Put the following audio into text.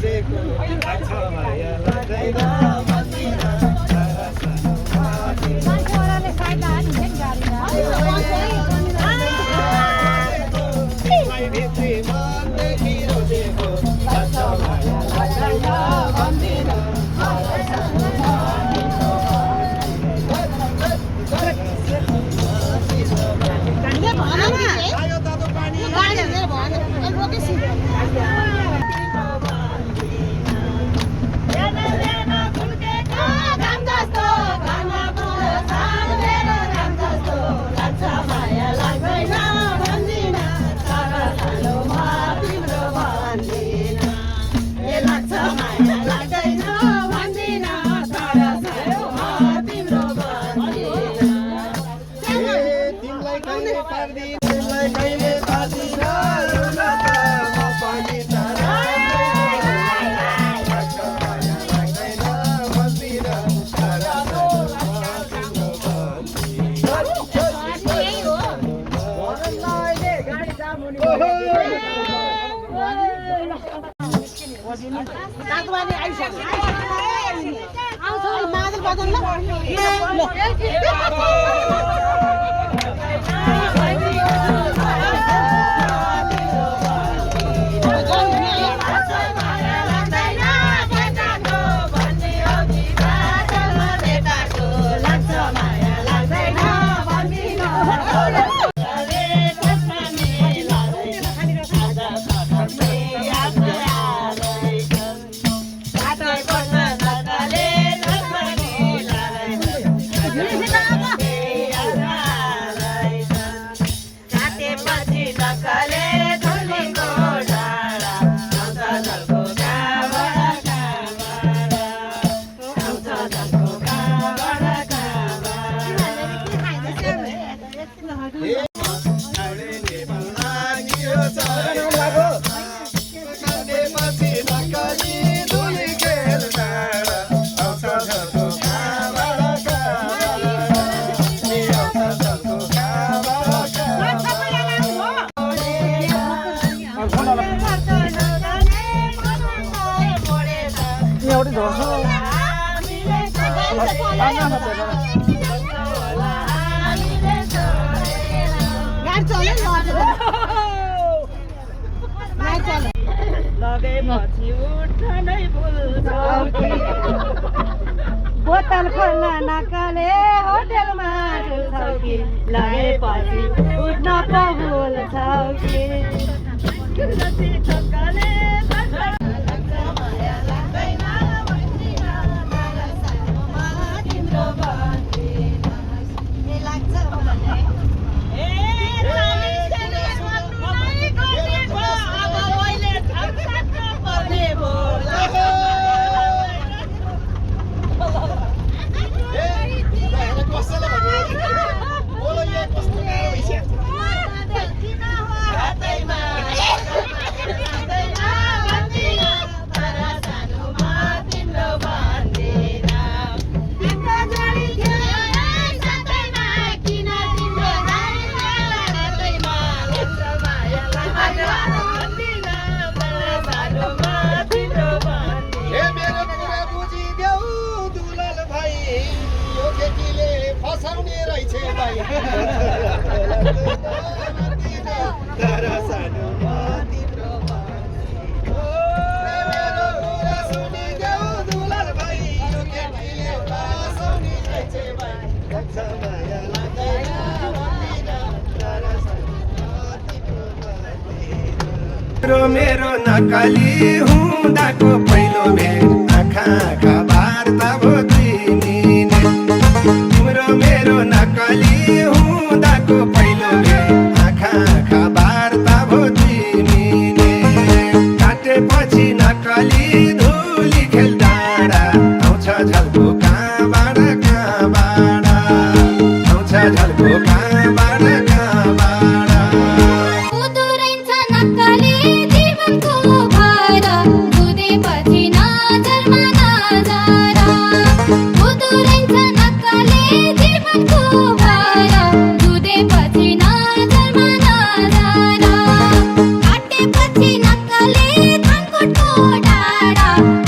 खोजेको लाग्छ माया लाग्दैन भित्री मनदेखि रोजेको लाग्छ माया लाग्दैन भन्दिन लगेपछि उठ्नै भुल्छौ बोतल खोल्न नकाले होटेलमा ढुल्छौ कि लगेपछि उठ्न पो भुल्छौ कि मेरो नक्कली हुँदाको पहिलो भेट आँखा वार्ता भो तिमीले तिम्रो मेरो नक्कली हुँदाको पहिलो भेट आँखा वार्ता भो तिमीले काटेपछि नक्कली धुली खेल डाँडा आउँछ झल्को कहाँबाट आउँछ झल्को कहाँबाट काटेपछि नक्कली धानको टोडा टाढा